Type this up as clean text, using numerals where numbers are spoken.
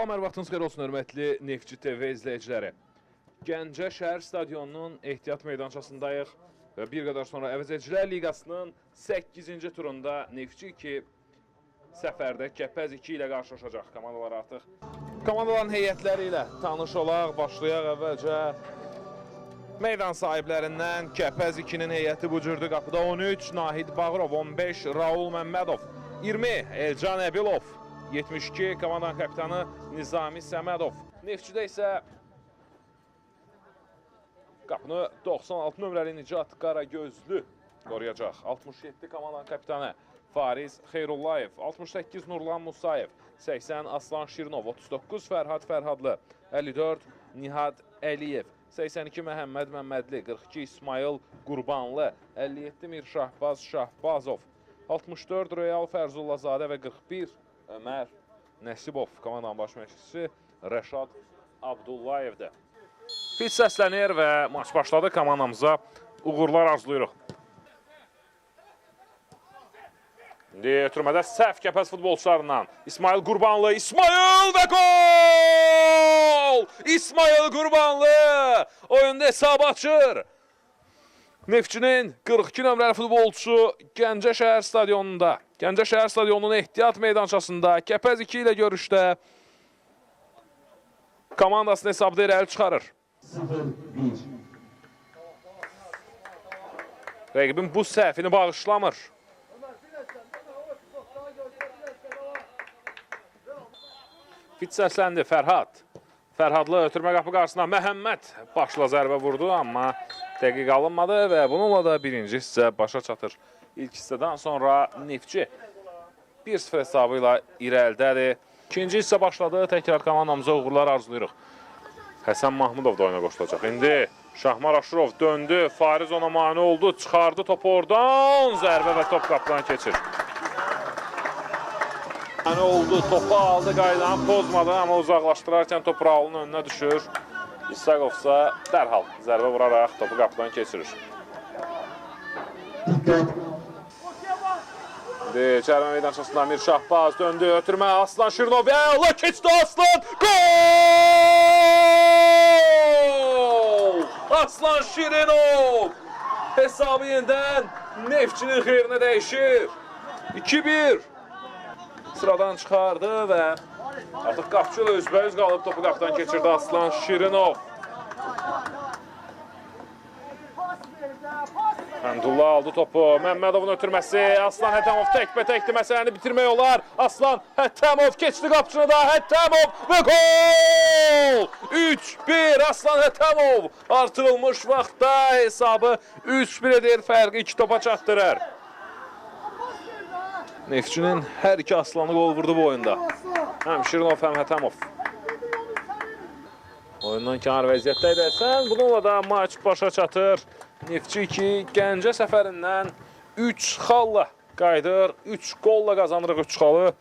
Salam, hər vaxtınız xeyir olsun, hörmətli Neftçi TV izləyiciləri. Gəncə şəhər stadionunun ehtiyat meydançasındayıq və bir qədər sonra Əvəzedicilər Liqasının 8-ci turunda Neftçi 2 səfərdə Kəpəz 2 ilə qarşılaşacaq. Komandalar artıq komandaların heyətləri ilə tanış olaq. Başlayaq əvvəlcə meydan sahiblərindən. Kəpəz 2-nin heyəti bu cürdür. Qapıda 13 Nahid Bağırov, 15 Raul Məmmədov, 20 Elcan Əbilov, 72 komandanın kapitanı Nizami Səmədov. Neftçidə isə qapını 96 nömrəli Nicat Qaragözlü qoruyacaq. 67 komandanın kapitanı Fariz Xeyrullayev, 68 Nurlan Musayev, 80 Aslan Şirinov, 39 Fərhad Fərhadlı, 54 Nihad Əliyev, 82 Məhəmməd Məmmədli, 42 İsmayıl Qurbanlı, 57 Mirşahbaz Şahbazov, 64 Real Fərzullazadə və 41 Ömər Nəsibov. Komandanın baş məşqçisi Rəşad Abdullayevdir. Fit səslənir və maç başladı. Komandamıza uğurlar arzulayırıq. İndi ötürmədə səhv Kəpəz futbolçularından. İsmayıl Qurbanlı, İsmayıl və gol! İsmayıl Qurbanlı oyunda hesabı açır. Neftçinin 42 nömrəli futbolçusu Gəncə şəhər stadionunda, Gəncə şəhər stadionunun ehtiyat meydançasında Kəpəz 2 ilə görüşdə komandasını hesabda irəli çıxarır. 0-1. Rəqibin bu səhvini bağışlamır. Fit səsləndi Fərhad. Fərhadlı ötürmə qapı qarşısına Məhəmməd başla zərbə vurdu, amma dəqiq alınmadı və bununla da birinci hissə başa çatır. İlk hissədən sonra Neftçi 1-0 hesabı ilə irəlidədir. İkinci hissə başladı. Təkrar komandamıza uğurlar arzulayırıq. Həsən Mahmudov da oyuna qoşulacaq. İndi Şahmar Aşurov döndü. Fariz ona mane oldu. Çıxardı topu oradan. Zərbə və top qapıdan keçir. Mane oldu. Topu aldı. Qaydanı pozmadı, amma uzaqlaşdırarkən top Raulun önünə düşür. İsaqov isə dərhal zərbə vuraraq topu qapıdan keçirir. Dikkat. İndi cərimə meydançasında Amir Şahbaz döndü, ötürmə Aslan Şirinov, əla keçdi Aslan, gol! Aslan Şirinov hesabı yenidən Neftçinin xeyrinə dəyişir. 2-1 sıradan çıxardı və artıq qapçı ilə üzbəüz qalıb topu qapıdan keçirdi Aslan Şirinov. Həmdullah aldı topu, Məmmədovun ötürməsi, Aslan Hətəmov təkbətəkdir, məsələni bitirmək olar. Aslan Hətəmov keçdi qapçını da, Hətəmov və gol! 3-1 Aslan Hətəmov artırılmış vaxtda hesabı 3-1 edir, fərqi 2 topa çatdırır. Neftçinin hər iki aslanı qol vurdu bu oyunda. Həm Şirinov, həm Hətəmov. Oyundan kənar vəziyyətdə idi Həsən. Bununla da maç başa çatır. Neftçi 2 Gəncə səfərindən 3 xalla qayıdır. 3 qolla qazanırıq 3 xalı.